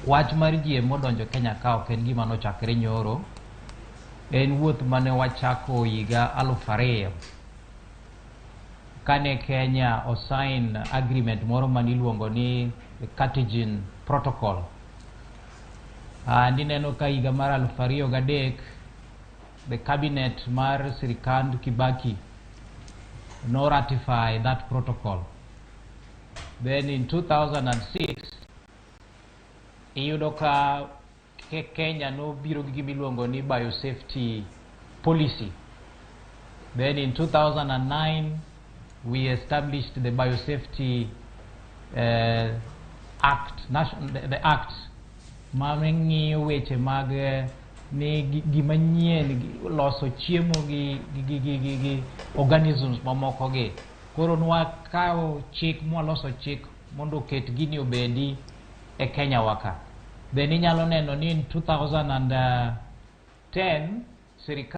Wach mar GMO donjo Kenya ka ok en gima nochakre nyoro. En wuoth mane wachako higa 2000 kane Kenya osign agreement moro mane iluongo ni Cartagena Protocol. And ineno ka higa mar 2003 the cabinet mar sirikand Kibaki no ratify that protocol. Then in 2006 iyudo ka Kenya nobiro gi gima iluongo ni biosafety policy. Then in 2009 we established the biosafety act, the act ma ng'iyo weche mag ni gima nyien loso chiemo gi organisms mamoko gi. Koro nwakawo chik mwaloso chik mondo oket gini obedi e Kenya wa ka. Then inyalo neno ni in 2010 sirikal